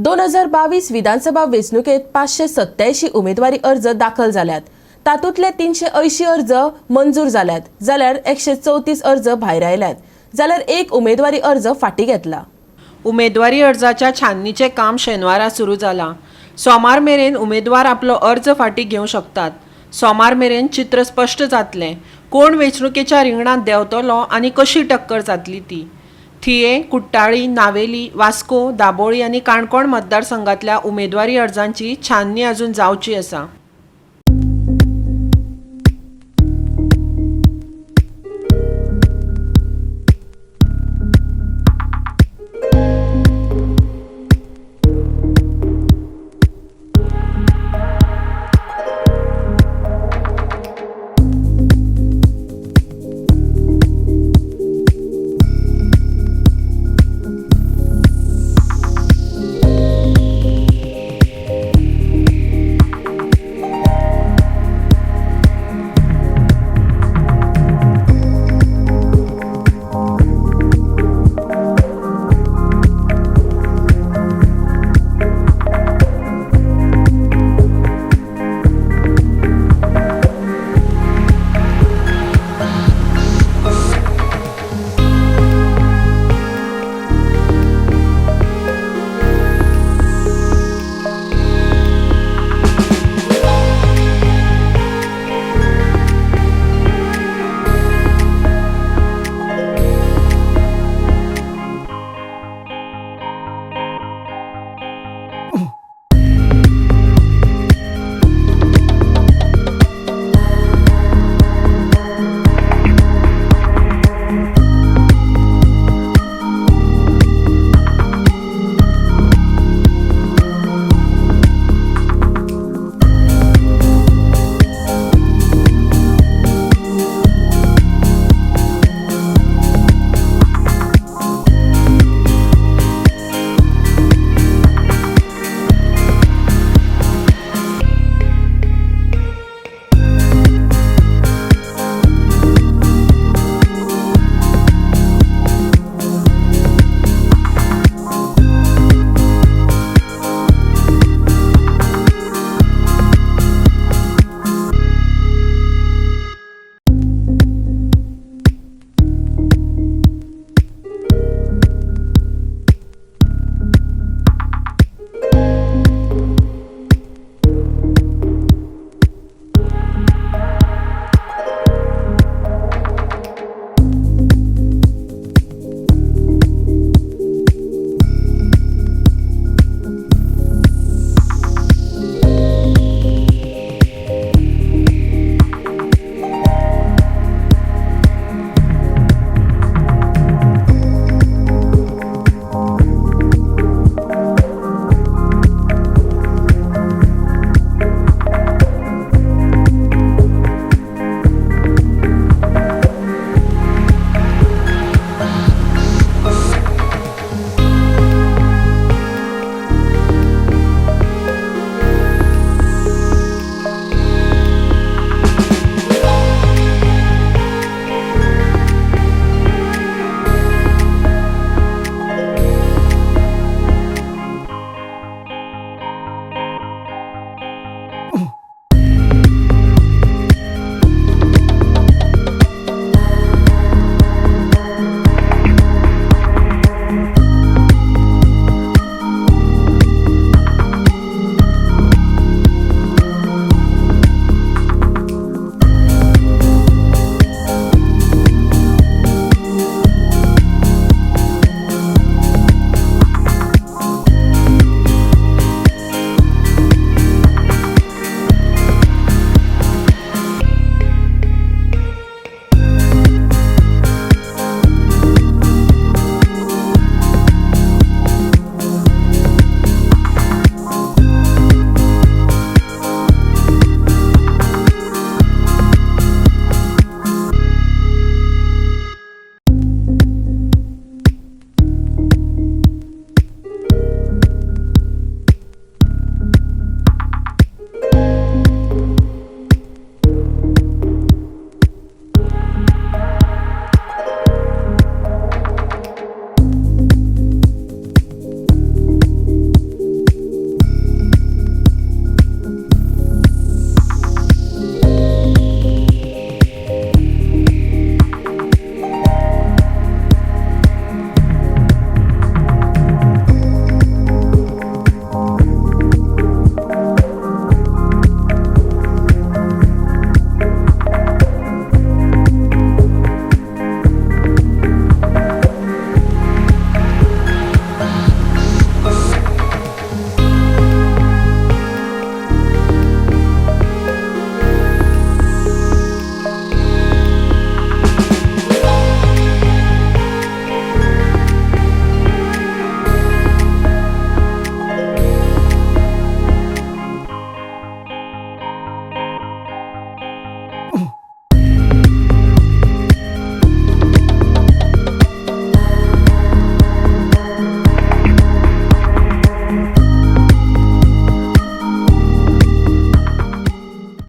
2022 विधानसभा वेंचणुकेंत 587 उमेदवारी अर्ज दाखल जाल्यात. तातूंतले 380 अर्ज मंजूर जाल्यात, जाल्यार 134 अर्ज भायर आयल्यात, जाल्यार एक उमेदवारी अर्ज फाटीं घेतला. उमेदवारी अर्जाच्या छाननीचें काम शेनवारा सुरू जालां. सोमार मेरेन उमेदवार आपलो अर्ज फाटीं घेवंक शकतात. सोमार मेरेन चित्र स्पश्ट जातलें, कोण वेंचणुकेच्या रिंगणांत देंवतलो आनी कशी टक्कर जातली ती. थिये, कुट्टाळी, नावेली, वास्को, दाबोळी आनी काणकोण मतदारसंघांतल्या उमेदवारी अर्जांची छाननी अजून जावची आसा.